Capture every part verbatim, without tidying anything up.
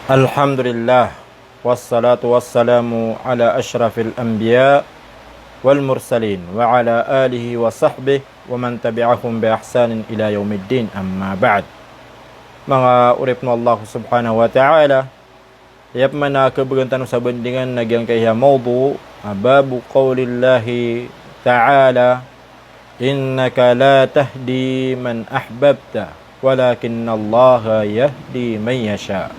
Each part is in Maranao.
Alhamdulillah, wassalatu wassalamu ala ashrafil anbiya wal mursalin, wa ala alihi wa sahbihi wa man tabi'ahum bi ihsanin ila yawmiddin, amma ba'd. Manga oripn o Allah subhanahu wa ta'ala, aya pman a khabgan tano sa bandingan na giyangkaya mawdu', a babu qawlillahi ta'ala, "Innaka la tahdi man ahbabta, walakinnallaha yahdi man yasha."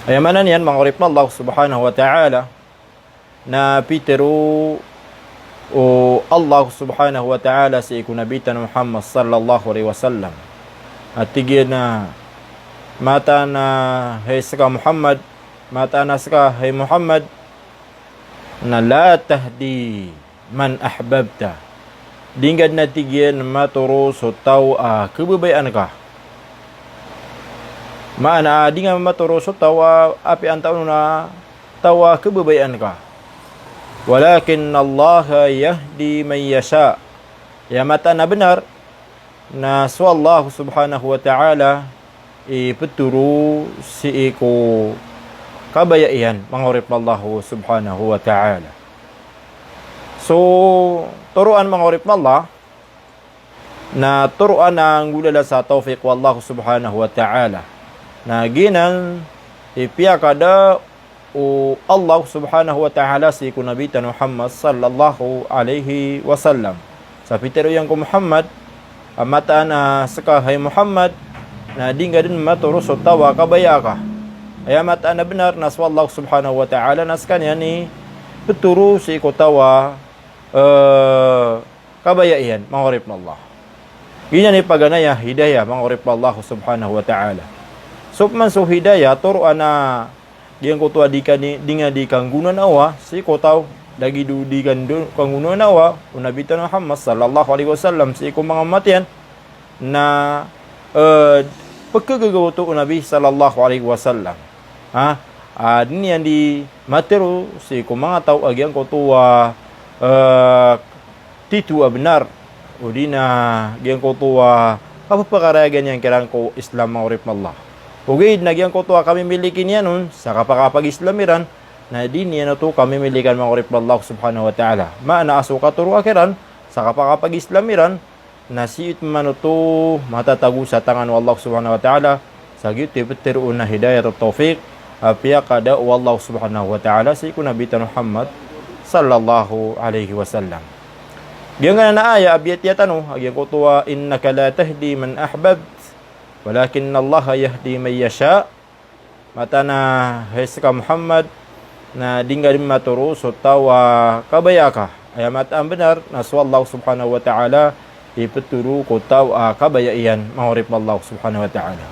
Aya maana niyan, manga oripn o Allah subhanahu wa ta'ala, na pitharo o Allah subhanahu wa ta'ala sii ko Nabi tano Muhammad sallallahu alaihi wasallam. A tig iyan a mataan a hay ska Muhammad, mataan a ska hay Muhammad, na la tahdi man ahbabta. Di ngka dn a tig iyan matoro so taw a khababayaan ka. Maana a di ngka matoro so taw a apiya antaa on a taw a khababayaan ka. Walakinnallaha yahdi man yasha. Aya mataan a bnar na so Allah subhanahu wa ta'ala i pthoro sii ko kabaya iyan, manga oripn o Allah subhanahu wa ta'ala. So toroan, manga oripn o Allah, na toroan a nggolawla sa tawfiq o Allah subhanahu wa ta'ala. Na giyanan i piyakada o Allah subhanahu wa ta'ala sii ko Nabi tano Muhammad sallallahu alaihi wasallam. Sa pitharo iyan ko Muhammad, a mataan a ska hay Muhammad, na di ngka dn matoro so taw a kabaya ka. Aya mataan a bnar na so Allah subhanahu wa ta'ala na skaniyan i pthoro sii ko taw a, eh, kabaya iyan, manga oripn o Allah. Giyanan i paganay a hidayah, manga oripn o Allah subhanahu wa ta'ala. So pman so hidayah, toroan a giyangkoto a di ka di, di ngka di kanggonanaowa sii ko taw, lagid o di ka ndo, kanggonanaowa o Nabi tano Muhammad sallallahu alaihi wasallam sii ko manga omat iyan, na, eh, pkhagaga oto o Nabi sallallahu alaihi wasallam. Ha? A, di niyan di matero sii ko manga taw a giyangkoto a, eh, titho a bnar, odi na giyangkoto a kapphakarayagan iyan kiran ko Islam, manga oripn o Allah. Ogaid na giyangkoto a kamimiliki niyan on sa kapakapag-Islam iran, na di niyan oto kamimilikan, manga oripn o Allah subhanahu wa ta'ala. Maana a so katoro a kiran sa kapakapag-Islam iran, na sii pman oto matatago sa tangan o Allah subhanahu wa ta'ala, sa giyoto i ptharoon a hidayat at-tawfiq a piyakada o Allah subhanahu wa ta'ala sii ko Nabi tano Muhammad sallallahu alaihi wasallam. Giyangkanan a aya a biyatiya tano a giyangkoto a, "Innaka la tahdi man ahbabta, walakinnallaha yahdi man yasha." Mataan a hay ska Muhammad, na di ngka dn matoro so taw a kabaya ka. Aya mataan a bnar na so Allah subhanahu wa ta'ala i pthoro ko taw a kabaya iyan, manga oripn o Allah subhanahu wa ta'ala.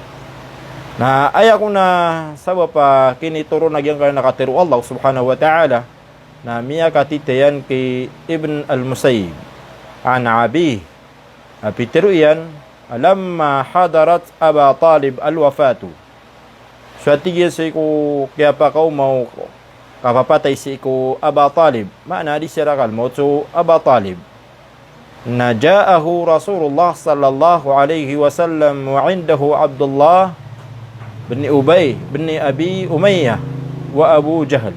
Na aya kon a sabap a kinitoro na giyangkanan a katero o Allah subhanahu wa ta'ala, na miyakatitayan ki Ibn al-Musayyib an abih, a pitharo iyan, lamma hadarat Aba Talib al-wafatu. So a tig iyan sii ko kiyapakaoma o kapapatay sii ko Aba Talib, maana a di siran kalmawt so Aba Talib. Na ja'ahu Rasulullah sallallahu alaihi wasallam wa indahu Abdullah bin Ubay bin Abi Umayyah wa Abu Jahl.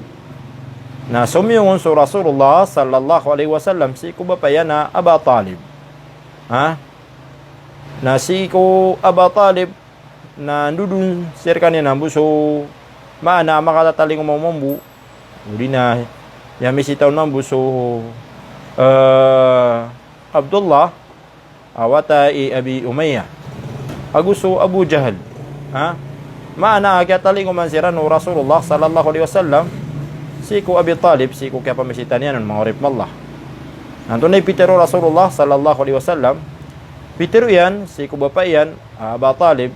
Na somiyong on so Rasulullah sallallahu alaihi wasallam sii ko bapa iyan a Aba Talib. Ha? Na sii ko Aba Talib, na ndodon sii rkaniyan mambo so, maana a makatatalingoma mambo, odi na aya misita on mambo so, eh, Abdullah, a wata i Abi Umayyah, ago so Abu Jahl. Ha? Maana a kiyatalingoman siran o Rasulullah sallallahu alaihi wasallam sii ko Abi Talib, sii ko kiyapamisita niyan on, manga oripn o Allah. Na antonaa i pitharo o Rasulullah sallallahu alaihi wasallam? Pitharo iyan sii ko bapa iyan, a, Aba Talib.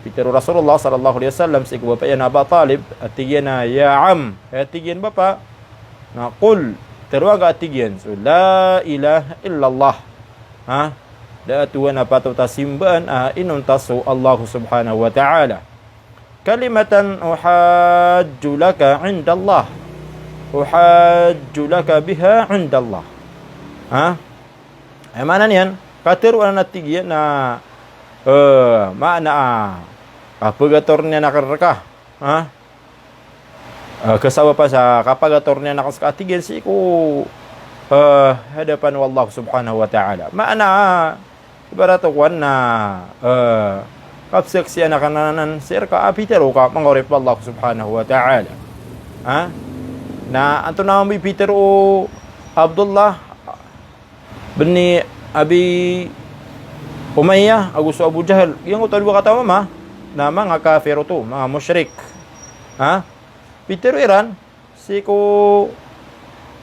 Pitharo o Rasulullah sallallahu alaihi wasallam sii ko bapa iyan a Aba Talib, a tig iyan a, "Ya am," a tig iyan, "Bapa." Na, "Qul," tharoa ngka, a tig iyan, so, "La ilaha illallah." Ha? Da a tuhan a patot a simbaan a inonta so Allah subhanahu wa ta'ala. "Kalimatan uhajju laka indallah. Uhajju laka biha indallah." Ha? Aya maana niyan, katharo anan, a tig iyan a, eh, maana a kapagator niyan akn rka. Ha? Eh, kasabapan sa kapagator niyan aken seka, a tig iyan, sii ko, eh, hadapan o Allah Subhanahu wa Ta'ala. Maana, ibarat o kowan na, eh, kapsaksian aken anan sii reka a pitharo ka, manga oripn o Allah Subhanahu wa Ta'ala. Ha? Na antonaa mambo i pitharo o Abdullah bin Abi Umayyah ago so Abu Jahl, giyangkoto a dowa kataw a mama, na manga kafir oto, manga mushrik. Ha? Pitharo iran sii ko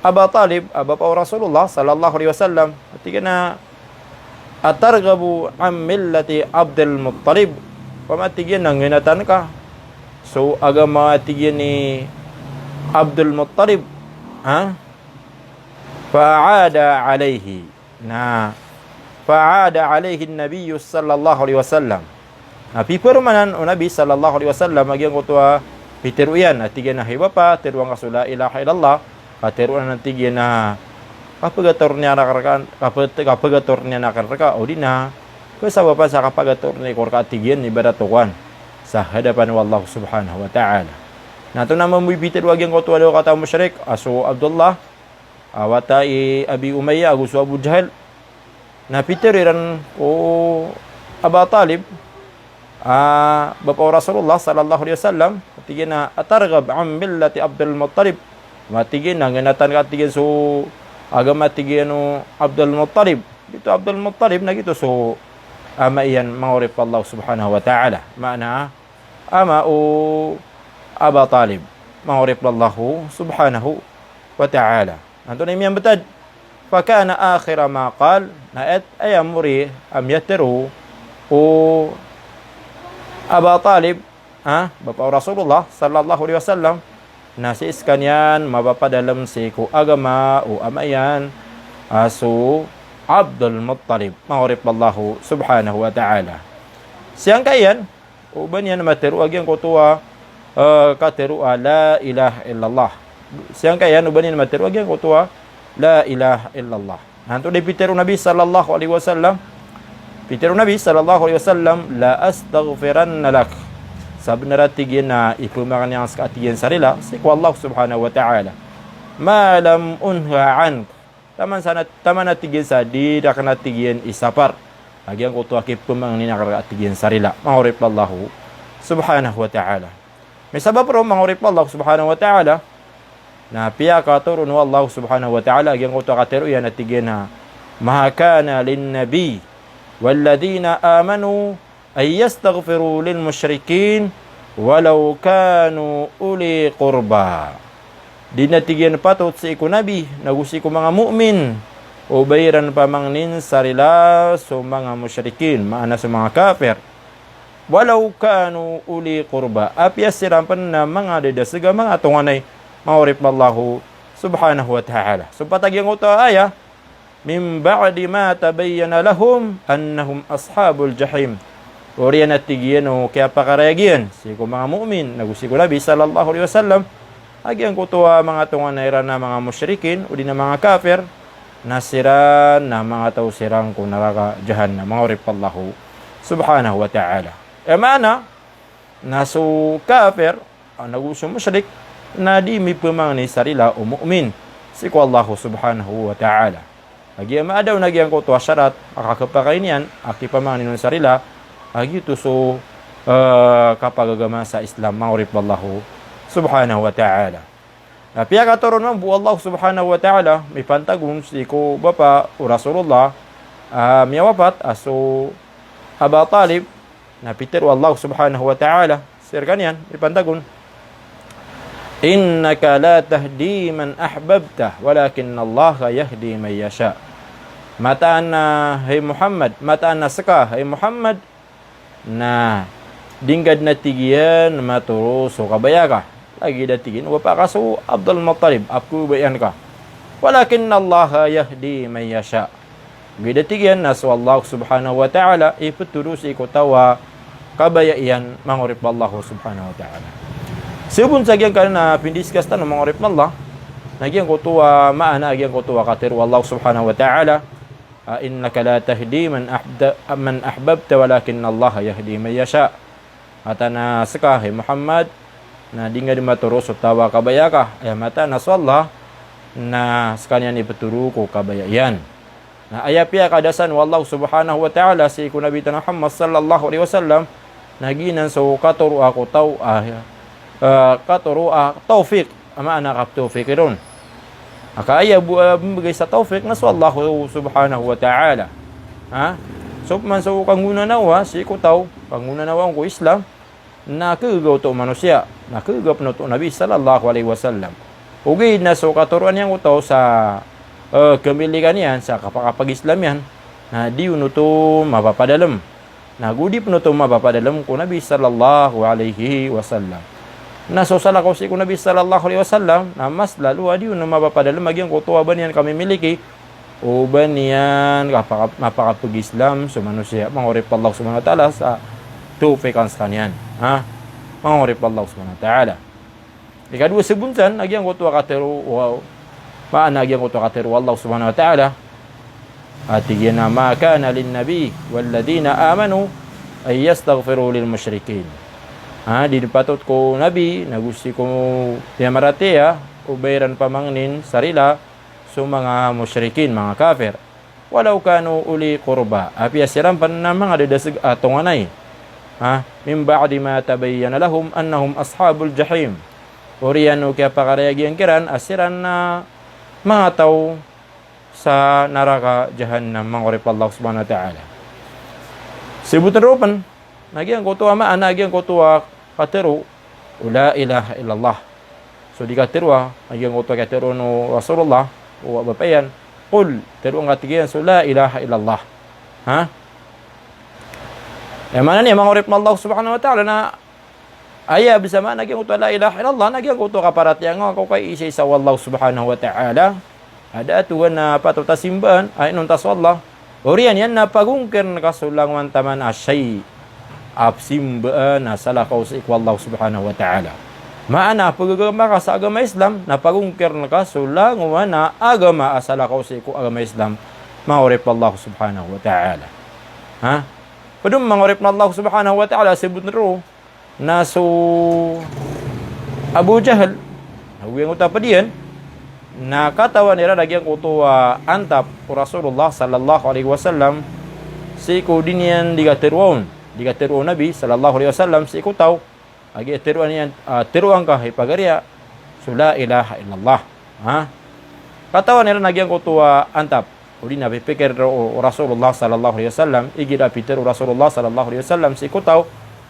Aba Talib, a bapa o Rasulullah sallallahu alaihi wasallam, a tig iyan a, "Atarghabu an millati Abdul Muttalib?" Opama, a tig iyan, na ngenatan ka so agama, a tig iyan, i Abdul Muttalib. Ha? Fa'ada alaihi. Na fa'ada alaihi an-Nabiyyu sallallahu alaihi wasallam. Na piperomanan o Nabi sallallahu alaihi wasallam a giyangkoto a pitharo iyan, a tig iyan a, hay bapa, tharoa ngka so la ilaha illallah, ka tharoon anan, a tig iyan a, kapagator niyan aken reka, kapet-, kapagator niyan aken reka, odi na kasabapan sa kapagator niyan ko reka, a tig iyan, ibarat o kowan, sa hadapan o Allah Subhanahu wa Ta'ala. Na antonaa mambo i pitharo a giyangkoto a dowa kataw a mushrik, a so Abdullah, a wata i Abi Umayyah ago so Abu Jahl, na pitharo iran ko Aba Talib, a bapa o Rasulullah sallallahu alaihi wasallam, a tig iyan a, "Atarghab an millati Abdul Muttalib?" Opama, a tig iyan, na ngenatan ka, a tig iyan, so agama, a tig iyan, o Abdul Muttalib. Giyoto Abdul Muttalib na giyoto so ama iyan, manga oripn o Allah Subhanahu wa Ta'ala. Maana, ama o Aba Talib, manga oripn o Allah Subhanahu wa Ta'ala. Antonaa i miyambtad? Fakana akhira ma qal, na aya, aya mori a miyatharo o Aba Talib, ha, bapa o Rasulullah sallallahu alaihi wasallam, na sii sekaniyan mapapadalem sii ko agama o ama iyan, a so Abdul Muttalib, manga oripn o Allah Subhanahu wa Ta'ala. Siyangkaiyan, o ba niyan matharo a giyangkoto a, eh, katharo a la ilaha illallah. Siyangkaiyan, o ba niyan matharo a giyangkoto a la ilaha illallah. Na antonaa i pitharo o Nabi sallallahu alaihi wasallam? Pitharo o Nabi sallallahu alaihi wasallam, "La astaghfiranna lak." Sabnar, a tig iyan, a ipemangni aken seka, a tig iyan, sa rila sii ko Allah Subhanahu wa Ta'ala, "ma lam unha ank." Taman sa na, taman, a tig iyan, sa di raken, a tig iyan, isapar a giyangkoto a kipemangnin aken reka, a tig iyan, sa rila, manga oripn o Allah Subhanahu wa Ta'ala. Misabap roo, manga oripn o Allah Subhanahu wa Ta'ala, na piyakatoron o Allah Subhanahu wa Ta'ala a giyangkoto a katharo iyan, a tig iyan a, "Ma kana lin-nabi walladhina amanu an yastaghfiru lil mushrikin walaw kanu uli qurba." Di na, tig iyan, patot sii ko Nabi, nago sii ko manga mu'min, o ba iran pamangnin sa rila so manga mushrikin, maana so manga kafir. Walaw kanu uli qurba, apiya siran pen na manga dadaseg a manga tonganay, manga oripn o Allah Subhanahu wa Ta'ala. So pat a giyangkoto a aya, "Min ba'di ma tabayyana lahum annahum ashabul jahim." Oriyan, a tig iyan, o kiyapakarayag iyan sii ko manga mu'min, nago sii ko Nabi sallallahu alaihi wasallam, a giyangkoto a manga tonganay iran a manga mushrikin, odi na manga kafir, na siran na manga taw siran ko naraka jahannam, manga oripn o Allah Subhanahu wa Ta'ala. Aya maana, na so kafir, a, nago so mushrik, na di mipemangni sa rila o mu'min sii ko Allah Subhanahu wa Ta'ala. Lagid a maadaw na giyangkoto a sharat a kakepakay niyan a kipamangnin on sa rila, a giyoto so, eh, kapagagama sa Islam, manga oripn o Allah Subhanahu wa Ta'ala. Na piyakatoron mambo o Allah Subhanahu wa Ta'ala, mipantag on sii ko bapa o Rasulullah, ah, miyawapat, a so Aba Talib, na pitharo o Allah Subhanahu wa Ta'ala sii rekaniyan, mipantag on, "Innaka la tahdi man ahbabta, walakinnallaha yahdi man yasha." Mataan a, hay Muhammad, mataan a seka, hay Muhammad, na di ngka den, a tig iyan, matoro so kabaya ka. Lagid, a tig iyan, o bapa ka so Abdul Muttalib a kababaya ka. "Walakinnallaha yahdi man yasha." Lagid, a tig iyan, na so Allah Subhanahu wa Ta'ala i petoro sii ko taw a kabaya iyan, manga oripn o Allah Subhanahu wa Ta'ala. Sabap sa giyangkanan a pindiscuss tano, manga oripn o Allah, na giyangkoto a maana a giyangkoto a katharo o Allah Subhanahu wa Ta'ala, ah, "Innaka la tahdi man ahbda-, man ahbabta, walakinnallaha yahdi man yasha." Mataan a seka, hay Muhammad, na di nga di matoro so taw a kabaya ka. Aya mataan na so Allah na skaniyan i ptoro ko kabaya iyan. Na aya piyakadasan o Allah subhanahu wa ta'ala sii ko Nabi tano Muhammad sallallahu alaihi wasallam, na giyanan so katoroa ko taw a, eh, katoroa tawfiq, a maana ka tawfiq iron. Aka aya bo-, eh, mbgay sa tawfiq na so Allah subhanahu wa ta'ala. Ha? So pman so kangonanawa sii ko taw, kangonanawa ko Islam, na kagaga oto o manosiya, na kagaga pn oto o Nabi sallallahu alaihi wasallam. Ogaid na so katoroan iyan ko taw sa, eh, kamilikan iyan, sa kapakapag-Islam iyan, na di on oto mapapadalm. Na go di pn oto mapapadalm ko Nabi sallallahu alaihi wasallam. Na so salakaw sii ko Nabi sallallahu alaihi wasallam, na mas lalo a di on mapapadalm a giyangkoto a ba niyan kamimiliki, o ba niyan kapaka-, mapakapag-Islam so manosiya, manga oripn o Allah subhanahu wa ta'ala, sa tawfiq iyan skaniyan. Ha? Manga oripn o Allah subhanahu wa ta'ala. Ikadowa sabot san, a giyangkoto a katero, wa-, maana a giyangkoto a katero o Allah subhanahu wa ta'ala. A tig iyan a, "Ma kana lin-nabi walladhina amanu an yastaghfiru lil-mushrikin." Ha, di patot ko Nabi, na go sii ko miyamaratiyaya, o ba iran pamangnin sa rila so manga mushrikin, manga kafir. Walaw kanu uli qurba, apiya siran pn na manga dadasg a tonganay. Ha? Min ba'di ma tabayyana lahum annahum ashabul jahim. Oriyan o kiyapakarayag iyan kiran a siran na manga taw sa naraka jahannam, manga oripn o Allah subhanahu wa ta'ala. Sabotn roo pn, na giyangkoto a maana, giyangkoto a katero o la ilaha illallah. So di katero a, na giyangkoto a katero o Rasulullah, o bapa iyan, "Qul," tero angka tig iyan so la ilaha illallah. Ha? Aya maana niyan, manga oripn o Allah subhanahu wa ta'ala, na aya bs a maana giyangkoto a la ilaha illallah, na giyangkoto a kaparatiyaya ngka ko kaiisaisa o Allah subhanahu wa ta'ala. A da a Tuhan a patot a simbaan, a inonta so Allah. Oriyan iyan na pagongkirn ka so langowan taman a shay a psimbaan a salakaw sii ko Allah subhanahu wa ta'ala. Maana, pagagama ka sa agama Islam, na pagongkirn ka so langowan a agama a salakaw sii ko agama Islam, manga oripn o Allah subhanahu wa ta'ala. Ha? Pd on, manga oripn o Allah subhanahu wa ta'ala, sabotn roo na so Abu Jahl, na giyangkoto a pd iyan, na katawan iran a giyangkoto a antap o Rasulullah sallallahu alaihi wasallam sii ko di niyan di kateroa on, di kateroa o Nabi sallallahu alaihi wasallam sii ko taw a giya teroa niyan, ah, teroa angka i pagariya so la ilaha illallah. Ha? Katawan iran a giyangkoto a antap, odi na pipikir o, o Rasulullah sallallahu alaihi wasallam, igira pitero o Rasulullah sallallahu alaihi wasallam sii ko taw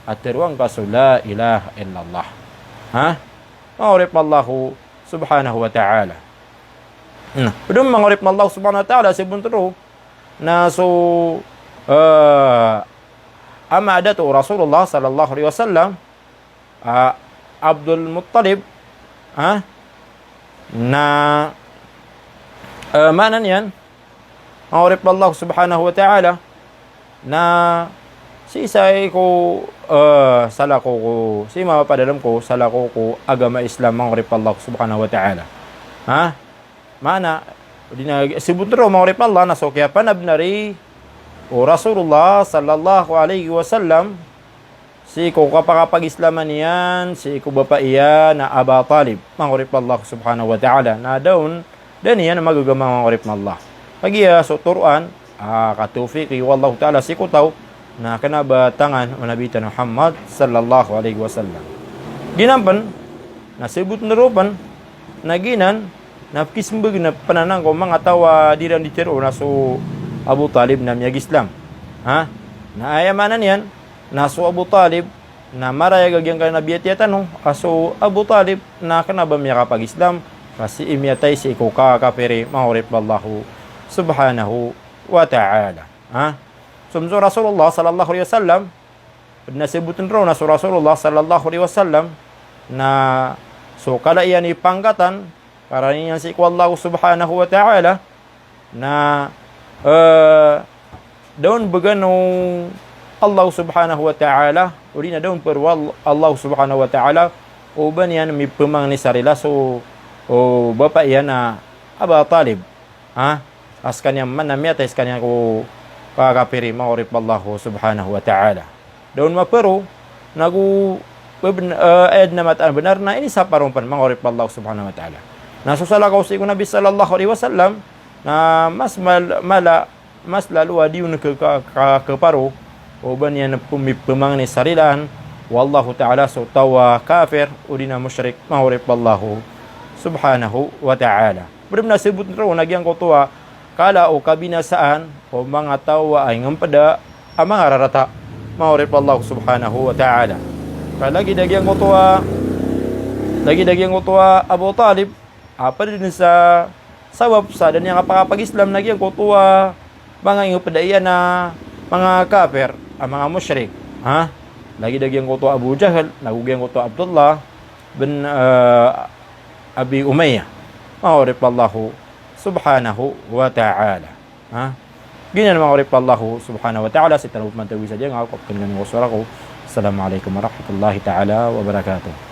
a teroa angka so la ilaha illallah. Ha? Manga oripn o Allah subhanahu wa ta'ala. Na, pd on, manga oripn o Allah subhanahu wa ta'ala, sabotn roo na so, eh, ama a dato o Rasulullah sallallahu alaihi wasallam, ah, Abdul Muttalib, ha? Na, eh, maana niyan, manga oripn o Allah subhanahu wa ta'ala, na sii sa ko, eh, salakaw ko, sii mapapadalm ko salakaw ko agama Islam, manga oripn o Allah subhanahu wa ta'ala. Ha? Maana, odi na sabotn roo, manga oripn o Allah, na so kiyapanabnar o Rasulullah sallallahu alaihi wasallam sii ko kapakapag-Islam iyan sii ko bapa iyan a Aba Talib, manga oripn o Allah subhanahu wa ta'ala, na da on, da niyan magagama, manga oripn o Allah. Kagiya so toroan a katawfiqi o Allah ta'ala sii ko taw na kna ba tangan o Nabi tano Muhammad sallallahu alaihi wasallam. Giyanan pn, na sabotn roo pn, na giyanan na pkismbag na pn anan ko manga taw a di iran di teroa na so Abu Talib na miyag-Islam. Ha? Na aya maana niyan na so Abu Talib na marayag a giyangkanan a biyatiya tano a so Abu Talib na kna ba miyakapag-Islam, ka sii miyatay sii ko kakapiri, manga oripn o Allah subhanahu wa ta'ala. Ha? So, so Rasulullah sallallahu alaihi wasallam, pd na sabotn roo na so Rasulullah sallallahu alaihi wasallam, na so kala iyan i pangkatan, karani niyan sii ko Allah subhanahu wa ta'ala, na, eh, da on bgan o Allah subhanahu wa ta'ala, odi na da on paro o Allah subhanahu wa ta'ala o ba niyan mipmangni sa rila so, o, bapa iyan a Aba Talib. Ha? A skaniyan man na miyatay skaniyan ko kakapiri, manga oripn o Allah subhanahu wa ta'ala. Da on maparo, nago Bebn-, eh, aya dn a mataan a bnar na inisapar on pn, manga oripn o Allah subhanahu wa ta'ala. Na so salakaw sii ko Nabi sallallahu alaihi wasallam, na mas mal-, mala, mas lalo a di on ka, ka, ka, kaparo, o ba niyan pmi-, pmangni sa rilaan o Allahu ta'ala so taw a kafir, odi na mushrik, manga oripn o Allah subhanahu wa ta'ala. Bnar na sabot roo na giyangkoto a kala o kabinasaan o manga taw a ingmpda a manga rarata, manga oripn o Allah subhanahu wa ta'ala. Ka lagid a giyangkoto a, lagid a giyangkoto a Abu Talib, a pd dn sa sabap sa da niyan kapakapag-Islam na giyangkoto a manga ingpda iyan a manga kafir, a manga mushrik. Ha? Lagid a giyangkoto a Abu Jahl, nago giyangkoto a Abdullah bin, eh, Abi Umayyah. Manga oripn o Allah subhanahu wa ta'ala. Ha? Giyanan manga oripn o Allah subhanahu wa ta'ala, sii tano pman tawi sa diyangka, ko pkn gani ko sora ko. Assalamu alaikum warahmatullahi ta'ala wabarakatuh.